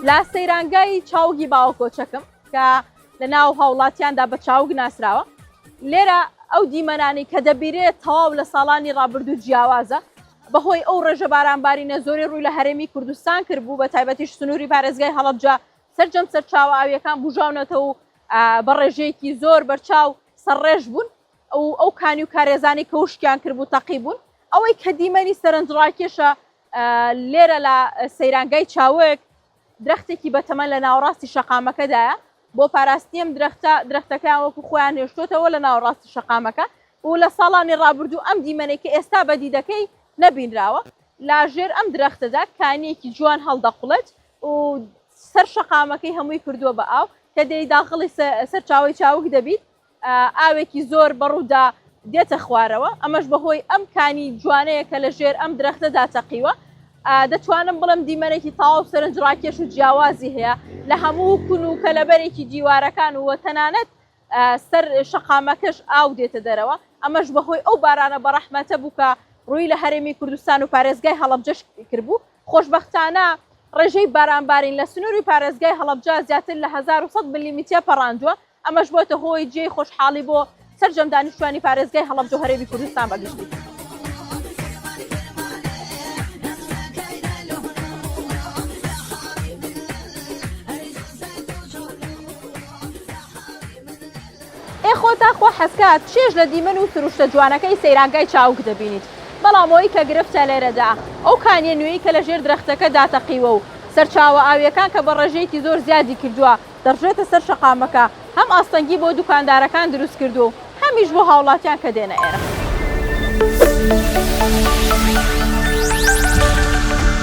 لە سەیرانگای چاوگی باوەکۆچەکم کە لە ناو هاوڵاتیاندا بە چاوگ ناسراوە لێرە ئەو دیمەنانەی کە دەبیرێت تەواو لە ساڵانی ڕابردوو جیاوازە بەهۆی ئەو ڕێژە بارانبارینە زۆری ڕووی لە هەرێمی کوردستان کردبوو بە تایبەتیش سنووری پارێزگای هەڵەبجە سەرجەم سەرچاوە ئاویەکان بوژاونەتەوە و بە ڕێژەیەکی زۆر بەرچاو سەرڕێژ بوون و ئەو کانی و کارێزانەی کە وشکیان کردبوو تەقی بوون ئەوەی کە دیمەنی سەرنجڕاکێشە لێرە لە سەیرانگای چاوگ درەختێکی بەتەمەن لە ناوەڕاستی شەقامەکەدایە، بۆ پاراستنی ئەم درەختە، درەختەکەیان وەکو خۆیان هێشتۆتەوە لە ناوەڕاستی شەقامەکە و لە ساڵانی ڕابردوو ئەم دیمەنەی کە ئێستا بەدی دەکەی نەبینراوە. لە ژێر ئەم درەختەدا کانییەکی جوان هەڵدەقوڵێت و سەر شەقامەکەی هەمووی کردووە بە ئاو، کە دێی داخڵی سەرچاوەی چاوگ دەبیت ئاوێکی زۆر بەڕوودا دێتە خوارەوە، ئەمەش بەهۆی ئەم کانی جوانەیە کە لە ژێر ئەم درەختەدا تەقیوە. دەتوانم بڵێم دیمەنێکی تەواو سەرنجڕاکێش و جیاوازی هەیە لە هەموو کون و کەلەبەرێکی دیوارەکان و تەنانەت سەر شەقامەکەش ئاو دێتە دەرەوە، ئەمەش بەهۆی ئەو بارانە بەڕەحمەتە بوو کە ڕووی لە هەرێمی کوردستان و پارێزگای هەڵەبجەش کردبوو. خۆشبەختانە ڕێژەی بارانبارین لە سنووری پارێزگای هەڵەبجە زیاتر لە 1100 ملیمتە پەڕاندووە، ئەمەش بۆتە هۆی جێی خۆشحاڵی بۆ سەرجەم دانیشتوانی پارێزگای هەڵەبجە و هەرێمی کوردستان بە گشتی. ئێ خۆ تا خوا حەزکات چێژ لە دیمەن و سروشتە جوانەکەی سەیرانگای چاوگ دەبینیت، بەڵام ئەوەی کە گرفتە لێرەدا ئەو کانیە نوێی کە لە ژێر درەختەکەدا تەقیوە و سەرچاوە ئاویەکان کە بە ڕێژەیەکی زۆر زیادی کردووە دەڕژێتە سەر شەقامەکە، هەم ئاستەنگی بۆ دوکاندارەکان دروست کردووە و هەمیش بۆ هاوڵاتیان کە دێنە ئێرە.